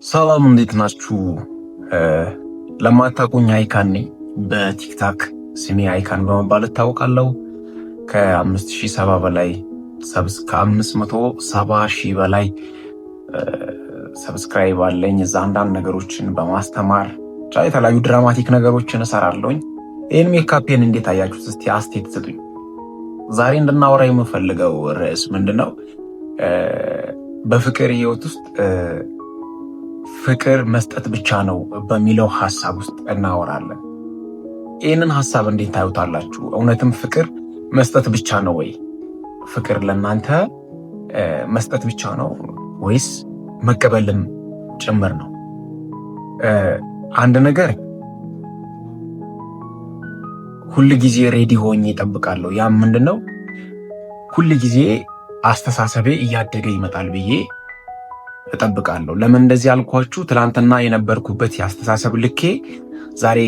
ሰላም፣ እንዴት ናችሁ? ለማታውቁኝ አይካን ነኝ። በ TikTok ስሜ አይካን በመባል እታወቃለሁ። ከ5070 በላይ፣ ከ570,000 በላይ subscribe አለኝ። እዛ አንዳንድ ነገሮችን በማስተማር የተለያዩ dramatic ነገሮችን እሰራለሁኝ። ይህን ሜካፔን እንዴት አያችሁት? እስቲ አስተያየት ስጡኝ። ዛሬ እንድናወራ የምፈልገው ርዕስ ምንድን ነው? በፍቅር ህይወት ውስጥ ፍቅር መስጠት ብቻ ነው በሚለው ሀሳብ ውስጥ እናወራለን። ይህንን ሀሳብ እንዴት ታዩታላችሁ? እውነትም ፍቅር መስጠት ብቻ ነው ወይ? ፍቅር ለእናንተ መስጠት ብቻ ነው ወይስ መቀበልም ጭምር ነው? አንድ ነገር ሁል ጊዜ ready ሆኜ እጠብቃለሁ። ያም ምንድን ነው? ሁል ጊዜ አስተሳሰቤ እያደገ ይመጣል ብዬ እጠብቃለሁ። ለምን እንደዚህ ያልኳችሁ? ትላንትና የነበርኩበት የአስተሳሰብ ልኬ ዛሬ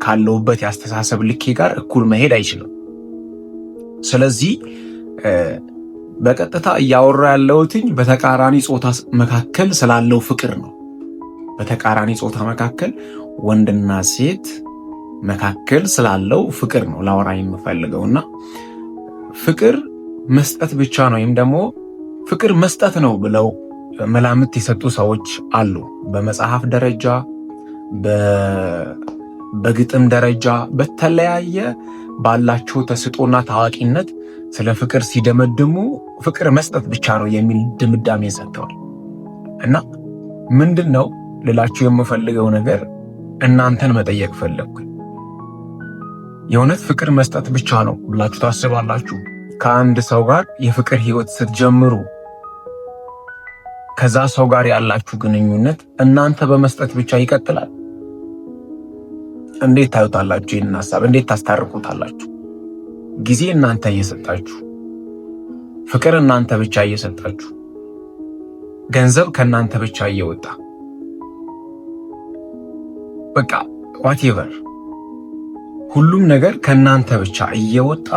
ካለሁበት የአስተሳሰብ ልኬ ጋር እኩል መሄድ አይችልም። ስለዚህ በቀጥታ እያወራ ያለሁትኝ በተቃራኒ ጾታ መካከል ስላለው ፍቅር ነው። በተቃራኒ ጾታ መካከል፣ ወንድና ሴት መካከል ስላለው ፍቅር ነው ላወራ የምፈልገው። እና ፍቅር መስጠት ብቻ ነው ወይም ደግሞ ፍቅር መስጠት ነው ብለው መላምት የሰጡ ሰዎች አሉ። በመጽሐፍ ደረጃ፣ በግጥም ደረጃ፣ በተለያየ ባላቸው ተሰጥኦና ታዋቂነት ስለ ፍቅር ሲደመድሙ ፍቅር መስጠት ብቻ ነው የሚል ድምዳሜ ሰጥተዋል። እና ምንድን ነው ልላችሁ የምፈልገው ነገር፣ እናንተን መጠየቅ ፈለግኩኝ። የእውነት ፍቅር መስጠት ብቻ ነው ብላችሁ ታስባላችሁ? ከአንድ ሰው ጋር የፍቅር ህይወት ስትጀምሩ ከዛ ሰው ጋር ያላችሁ ግንኙነት እናንተ በመስጠት ብቻ ይቀጥላል? እንዴት ታዩታላችሁ? ይህንን ሀሳብ እንዴት ታስታርቁታላችሁ? ጊዜ እናንተ እየሰጣችሁ፣ ፍቅር እናንተ ብቻ እየሰጣችሁ፣ ገንዘብ ከእናንተ ብቻ እየወጣ፣ በቃ whatever ሁሉም ነገር ከእናንተ ብቻ እየወጣ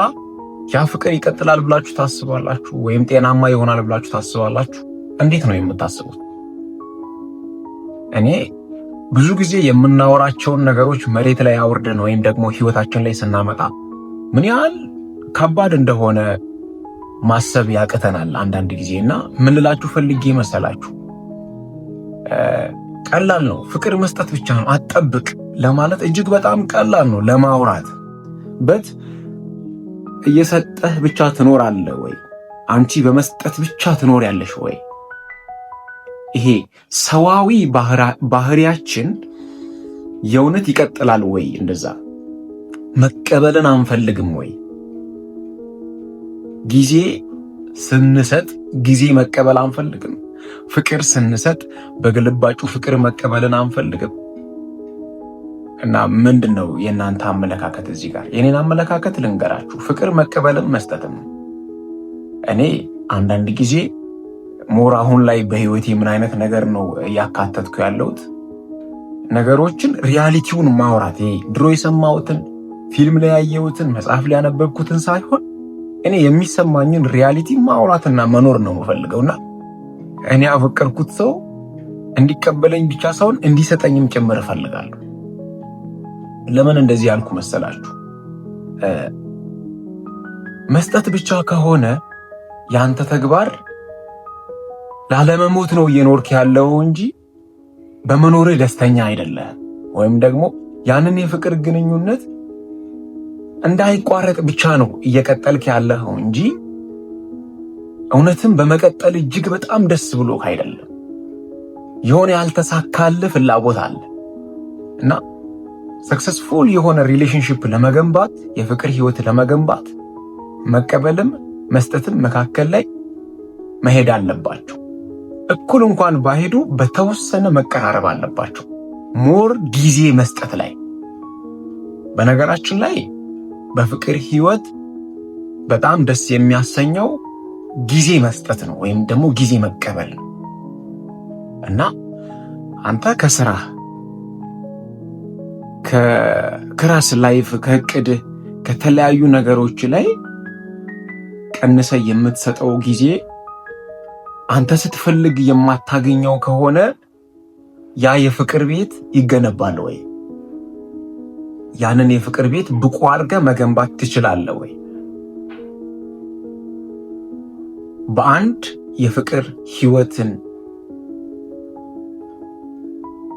ያ ፍቅር ይቀጥላል ብላችሁ ታስባላችሁ? ወይም ጤናማ ይሆናል ብላችሁ ታስባላችሁ? እንዴት ነው የምታስቡት? እኔ ብዙ ጊዜ የምናወራቸውን ነገሮች መሬት ላይ አውርደን ወይም ደግሞ ህይወታችን ላይ ስናመጣ ምን ያህል ከባድ እንደሆነ ማሰብ ያቅተናል አንዳንድ ጊዜ። እና ምን ልላችሁ ፈልጌ መሰላችሁ? ቀላል ነው፣ ፍቅር መስጠት ብቻ ነው አትጠብቅ ለማለት እጅግ በጣም ቀላል ነው ለማውራት። But እየሰጠህ ብቻ ትኖራለህ ወይ? አንቺ በመስጠት ብቻ ትኖሪያለሽ ወይ? ይሄ ሰዋዊ ባህሪያችን የእውነት ይቀጥላል ወይ? እንደዛ መቀበልን አንፈልግም ወይ? ጊዜ ስንሰጥ ጊዜ መቀበል አንፈልግም? ፍቅር ስንሰጥ በግልባጩ ፍቅር መቀበልን አንፈልግም? እና ምንድን ነው የእናንተ አመለካከት እዚህ ጋር? የኔን አመለካከት ልንገራችሁ። ፍቅር መቀበልም መስጠትም ነው። እኔ አንዳንድ ጊዜ more አሁን ላይ በህይወቴ ምን አይነት ነገር ነው እያካተትኩ ያለሁት? ነገሮችን reality ውን ማውራት፣ ይሄ ድሮ የሰማሁትን፣ ፊልም ላይ ያየሁትን፣ መጽሐፍ ላይ ያነበብኩትን ሳይሆን እኔ የሚሰማኝን reality ማውራትና መኖር ነው የምፈልገው። እና እኔ ያፈቀርኩት ሰው እንዲቀበለኝ ብቻ ሳይሆን እንዲሰጠኝም ጭምር እፈልጋለሁ። ለምን እንደዚህ ያልኩ መሰላችሁ? መስጠት ብቻ ከሆነ ያንተ ተግባር ላለመሞት ነው እየኖርክ ያለው እንጂ በመኖርህ ደስተኛ አይደለህም። ወይም ደግሞ ያንን የፍቅር ግንኙነት እንዳይቋረጥ ብቻ ነው እየቀጠልክ ያለኸው እንጂ እውነትም በመቀጠል እጅግ በጣም ደስ ብሎህ አይደለም። የሆነ ያልተሳካልህ ፍላጎት አለ። እና successful የሆነ relationship ለመገንባት፣ የፍቅር ህይወት ለመገንባት መቀበልም መስጠትም መካከል ላይ መሄድ አለባቸው። እኩል እንኳን ባይሄዱ በተወሰነ መቀራረብ አለባቸው። More ጊዜ መስጠት ላይ። በነገራችን ላይ በፍቅር ህይወት በጣም ደስ የሚያሰኘው ጊዜ መስጠት ነው ወይም ደግሞ ጊዜ መቀበል ነው። እና አንተ ከስራህ፣ ከራስ life፣ ከእቅድህ፣ ከተለያዩ ነገሮች ላይ ቀንሰህ የምትሰጠው ጊዜ አንተ ስትፈልግ የማታገኘው ከሆነ ያ የፍቅር ቤት ይገነባል ወይ? ያንን የፍቅር ቤት ብቁ አድርገህ መገንባት ትችላለህ ወይ? በአንድ የፍቅር ህይወትን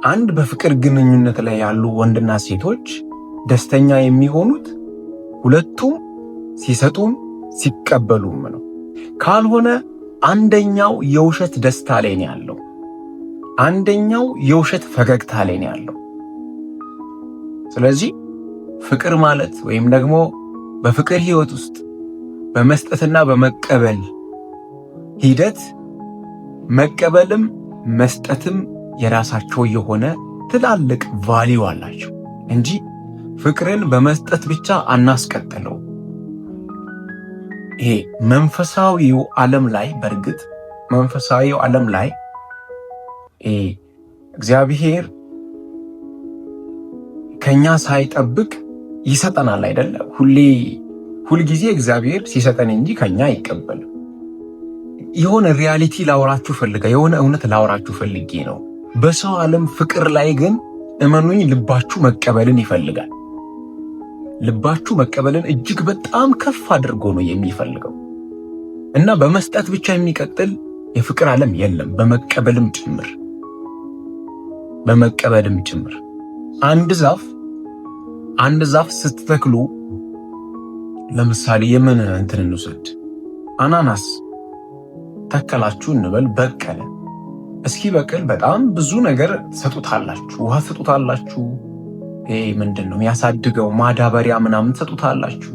አንድ በፍቅር ግንኙነት ላይ ያሉ ወንድና ሴቶች ደስተኛ የሚሆኑት ሁለቱም ሲሰጡም ሲቀበሉም ነው። ካልሆነ አንደኛው የውሸት ደስታ ላይ ነው ያለው፣ አንደኛው የውሸት ፈገግታ ላይ ነው ያለው። ስለዚህ ፍቅር ማለት ወይም ደግሞ በፍቅር ህይወት ውስጥ በመስጠትና በመቀበል ሂደት መቀበልም መስጠትም የራሳቸው የሆነ ትላልቅ value አላቸው እንጂ ፍቅርን በመስጠት ብቻ አናስቀጥለው። ይሄ መንፈሳዊው ዓለም ላይ በእርግጥ መንፈሳዊው ዓለም ላይ እግዚአብሔር ከኛ ሳይጠብቅ ይሰጠናል አይደለ? ሁሌ ሁልጊዜ እግዚአብሔር ሲሰጠን እንጂ ከኛ አይቀበልም። የሆነ reality ላውራችሁ ፈልጋ የሆነ እውነት ላውራችሁ ፈልጌ ነው። በሰው ዓለም ፍቅር ላይ ግን እመኑኝ ልባችሁ መቀበልን ይፈልጋል። ልባችሁ መቀበልን እጅግ በጣም ከፍ አድርጎ ነው የሚፈልገው እና በመስጠት ብቻ የሚቀጥል የፍቅር ዓለም የለም። በመቀበልም ጭምር በመቀበልም ጭምር አንድ ዛፍ ስትተክሉ ለምሳሌ የምን እንትን እንውሰድ፣ አናናስ ተከላችሁ እንበል፣ በቀለ። እስኪ በቅል በጣም ብዙ ነገር ትሰጡታላችሁ። ውሃ ትሰጡታላችሁ። ይሄ ምንድን ነው የሚያሳድገው ማዳበሪያ ምናምን ትሰጡታላችሁ።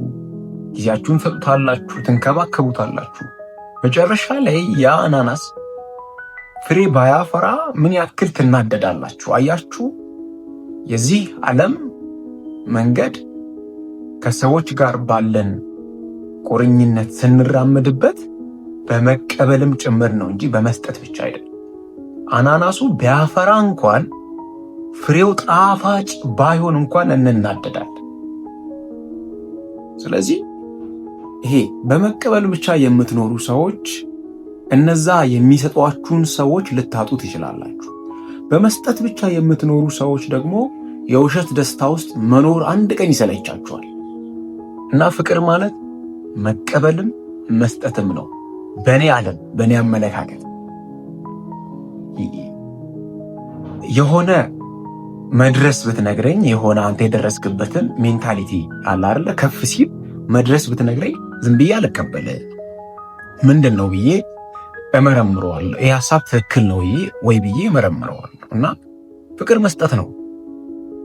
ጊዜያችሁን ትሰጡታላችሁ፣ ትንከባከቡታላችሁ። መጨረሻ ላይ ያ አናናስ ፍሬ ባያፈራ ምን ያክል ትናደዳላችሁ? አያችሁ፣ የዚህ ዓለም መንገድ ከሰዎች ጋር ባለን ቁርኝነት ስንራመድበት በመቀበልም ጭምር ነው እንጂ በመስጠት ብቻ አይደለም። አናናሱ ቢያፈራ እንኳን ፍሬው ጣፋጭ ባይሆን እንኳን እንናደዳለን። ስለዚህ ይሄ በመቀበል ብቻ የምትኖሩ ሰዎች እነዛ የሚሰጧችሁን ሰዎች ልታጡ ትችላላችሁ። በመስጠት ብቻ የምትኖሩ ሰዎች ደግሞ የውሸት ደስታ ውስጥ መኖር አንድ ቀን ይሰለቻችኋል። እና ፍቅር ማለት መቀበልም መስጠትም ነው። በእኔ ዓለም በእኔ አመለካከት የሆነ መድረስ ብትነግረኝ የሆነ አንተ የደረስክበትን mentality አለ አይደለ? ከፍ ሲል መድረስ ብትነግረኝ ዝም ብዬ አልቀበል። ምንድን ነው ብዬ እመረምረዋለሁ። ይህ ሀሳብ ትክክል ነው ወይ ብዬ እመረምረዋለሁ። እና ፍቅር መስጠት ነው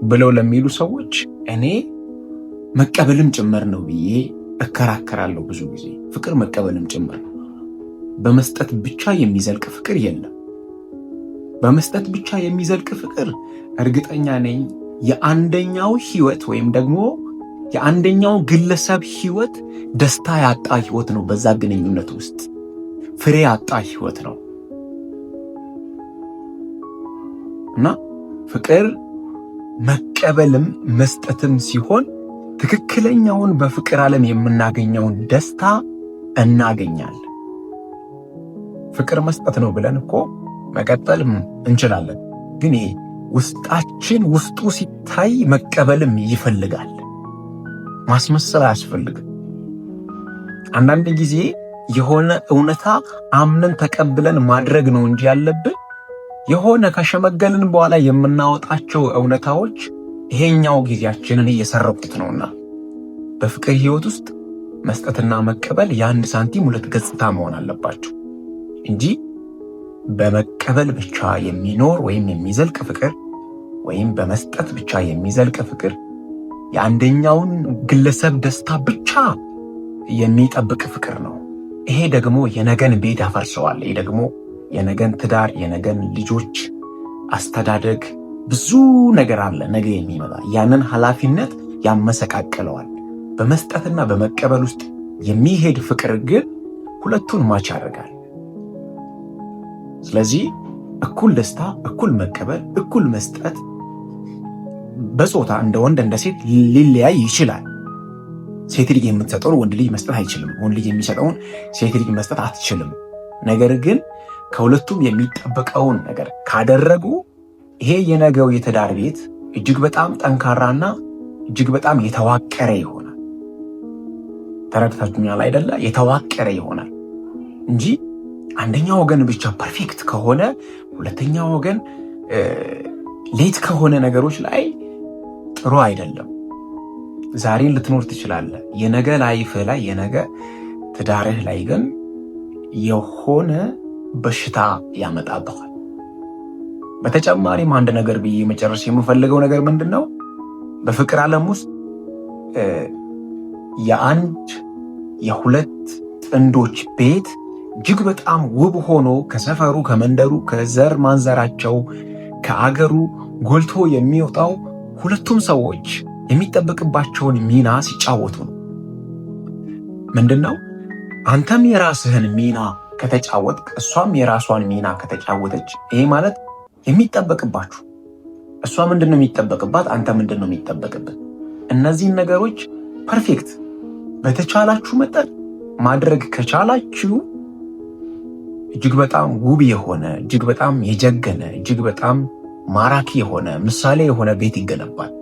ብለው ለሚሉ ሰዎች እኔ መቀበልም ጭምር ነው ብዬ እከራከራለሁ። ብዙ ጊዜ ፍቅር መቀበልም ጭምር ነው። በመስጠት ብቻ የሚዘልቅ ፍቅር የለም። በመስጠት ብቻ የሚዘልቅ ፍቅር እርግጠኛ ነኝ የአንደኛው ህይወት ወይም ደግሞ የአንደኛው ግለሰብ ህይወት ደስታ ያጣ ህይወት ነው። በዛ ግንኙነት ውስጥ ፍሬ ያጣ ህይወት ነው እና ፍቅር መቀበልም መስጠትም ሲሆን ትክክለኛውን በፍቅር ዓለም የምናገኘውን ደስታ እናገኛለን። ፍቅር መስጠት ነው ብለን እኮ መቀጠልም እንችላለን። ግን ይሄ ውስጣችን ውስጡ ሲታይ መቀበልም ይፈልጋል። ማስመሰል አያስፈልግም። አንዳንድ ጊዜ የሆነ እውነታ አምነን ተቀብለን ማድረግ ነው እንጂ ያለብን የሆነ ከሸመገልን በኋላ የምናወጣቸው እውነታዎች ይሄኛው ጊዜያችንን እየሰረቁት ነውና በፍቅር ህይወት ውስጥ መስጠትና መቀበል የአንድ ሳንቲም ሁለት ገጽታ መሆን አለባቸው እንጂ በመቀበል ብቻ የሚኖር ወይም የሚዘልቅ ፍቅር ወይም በመስጠት ብቻ የሚዘልቅ ፍቅር የአንደኛውን ግለሰብ ደስታ ብቻ የሚጠብቅ ፍቅር ነው። ይሄ ደግሞ የነገን ቤት ያፈርሰዋል። ይሄ ደግሞ የነገን ትዳር፣ የነገን ልጆች አስተዳደግ፣ ብዙ ነገር አለ ነገ የሚመጣ ያንን ኃላፊነት ያመሰቃቅለዋል። በመስጠትና በመቀበል ውስጥ የሚሄድ ፍቅር ግን ሁለቱን ማች ያደርጋል። ስለዚህ እኩል ደስታ፣ እኩል መቀበል፣ እኩል መስጠት በጾታ እንደ ወንድ እንደ ሴት ሊለያይ ይችላል። ሴት ልጅ የምትሰጠውን ወንድ ልጅ መስጠት አይችልም። ወንድ ልጅ የሚሰጠውን ሴት ልጅ መስጠት አትችልም። ነገር ግን ከሁለቱም የሚጠበቀውን ነገር ካደረጉ ይሄ የነገው የትዳር ቤት እጅግ በጣም ጠንካራና እጅግ በጣም የተዋቀረ ይሆናል። ተረድታችሁኛል አይደለ? የተዋቀረ ይሆናል እንጂ አንደኛ ወገን ብቻ perfect ከሆነ ሁለተኛ ወገን late ከሆነ ነገሮች ላይ ጥሩ አይደለም። ዛሬን ልትኖር ትችላለህ። የነገ life ህ ላይ፣ የነገ ትዳርህ ላይ ግን የሆነ በሽታ ያመጣብሃል። በተጨማሪም አንድ ነገር ብዬ መጨረስ የምፈልገው ነገር ምንድን ነው? በፍቅር ዓለም ውስጥ የአንድ የሁለት ጥንዶች ቤት እጅግ በጣም ውብ ሆኖ ከሰፈሩ፣ ከመንደሩ፣ ከዘር ማንዘራቸው፣ ከአገሩ ጎልቶ የሚወጣው ሁለቱም ሰዎች የሚጠበቅባቸውን ሚና ሲጫወቱ ነው። ምንድን ነው? አንተም የራስህን ሚና ከተጫወትክ፣ እሷም የራሷን ሚና ከተጫወተች፣ ይሄ ማለት የሚጠበቅባችሁ፣ እሷ ምንድን ነው የሚጠበቅባት፣ አንተ ምንድን ነው የሚጠበቅብህ? እነዚህን ነገሮች perfect በተቻላችሁ መጠን ማድረግ ከቻላችሁ እጅግ በጣም ውብ የሆነ፣ እጅግ በጣም የጀገነ፣ እጅግ በጣም ማራኪ የሆነ፣ ምሳሌ የሆነ ቤት ይገነባል።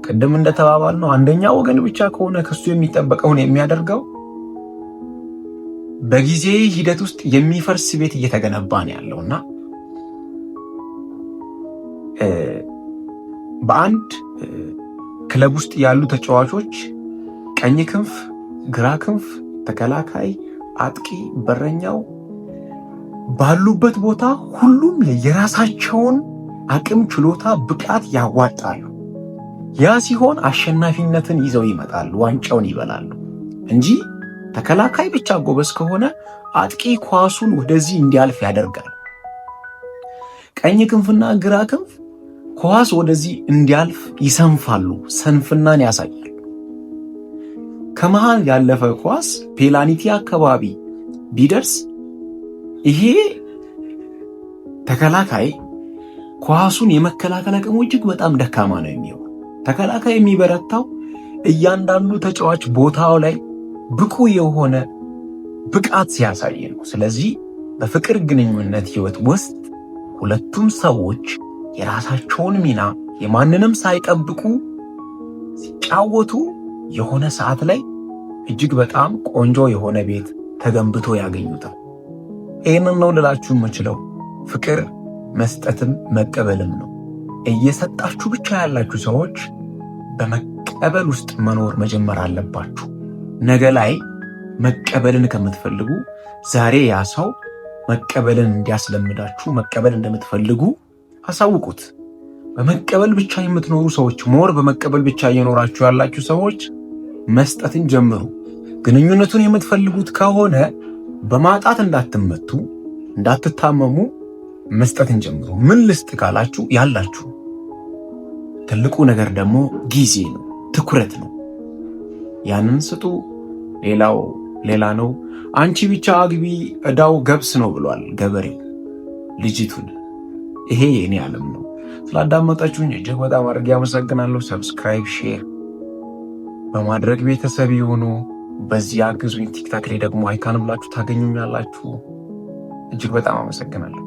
ቅድም እንደተባባልነው አንደኛ ወገን ብቻ ከሆነ ከሱ የሚጠበቀውን የሚያደርገው በጊዜ ሂደት ውስጥ የሚፈርስ ቤት እየተገነባ ነው ያለውና በአንድ ክለብ ውስጥ ያሉ ተጫዋቾች ቀኝ ክንፍ፣ ግራ ክንፍ፣ ተከላካይ፣ አጥቂ፣ በረኛው ባሉበት ቦታ ሁሉም የራሳቸውን አቅም፣ ችሎታ፣ ብቃት ያዋጣሉ። ያ ሲሆን አሸናፊነትን ይዘው ይመጣሉ፣ ዋንጫውን ይበላሉ እንጂ ተከላካይ ብቻ ጎበዝ ከሆነ አጥቂ ኳሱን ወደዚህ እንዲያልፍ ያደርጋል። ቀኝ ክንፍና ግራ ክንፍ ኳስ ወደዚህ እንዲያልፍ ይሰንፋሉ፣ ስንፍናን ያሳያሉ። ከመሃል ያለፈ ኳስ ፔናልቲ አካባቢ ቢደርስ ይሄ ተከላካይ ኳሱን የመከላከል አቅሙ እጅግ በጣም ደካማ ነው የሚሆን። ተከላካይ የሚበረታው እያንዳንዱ ተጫዋች ቦታው ላይ ብቁ የሆነ ብቃት ሲያሳይ ነው። ስለዚህ በፍቅር ግንኙነት ህይወት ውስጥ ሁለቱም ሰዎች የራሳቸውን ሚና የማንንም ሳይጠብቁ ሲጫወቱ የሆነ ሰዓት ላይ እጅግ በጣም ቆንጆ የሆነ ቤት ተገንብቶ ያገኙታል። ይህንን ነው ልላችሁ የምችለው። ፍቅር መስጠትም መቀበልም ነው። እየሰጣችሁ ብቻ ያላችሁ ሰዎች በመቀበል ውስጥ መኖር መጀመር አለባችሁ። ነገ ላይ መቀበልን ከምትፈልጉ ዛሬ ያ ሰው መቀበልን እንዲያስለምዳችሁ፣ መቀበል እንደምትፈልጉ አሳውቁት። በመቀበል ብቻ የምትኖሩ ሰዎች፣ more በመቀበል ብቻ እየኖራችሁ ያላችሁ ሰዎች መስጠትን ጀምሩ። ግንኙነቱን የምትፈልጉት ከሆነ በማጣት እንዳትመቱ፣ እንዳትታመሙ መስጠትን ጀምሩ። ምን ልስጥ ካላችሁ ያላችሁ ትልቁ ነገር ደግሞ ጊዜ ነው፣ ትኩረት ነው። ያንን ስጡ። ሌላው ሌላ ነው። አንቺ ብቻ አግቢ እዳው ገብስ ነው ብሏል ገበሬው ልጅቱን። ይሄ የኔ ዓለም ነው። ስላዳመጣችሁኝ እጅግ በጣም አድርጌ አመሰግናለሁ። Subscribe፣ share በማድረግ ቤተሰብ የሆኑ በዚህ አግዙኝ። TikTok ላይ ደግሞ አይካን ብላችሁ ታገኙኛላችሁ። እጅግ በጣም አመሰግናለሁ።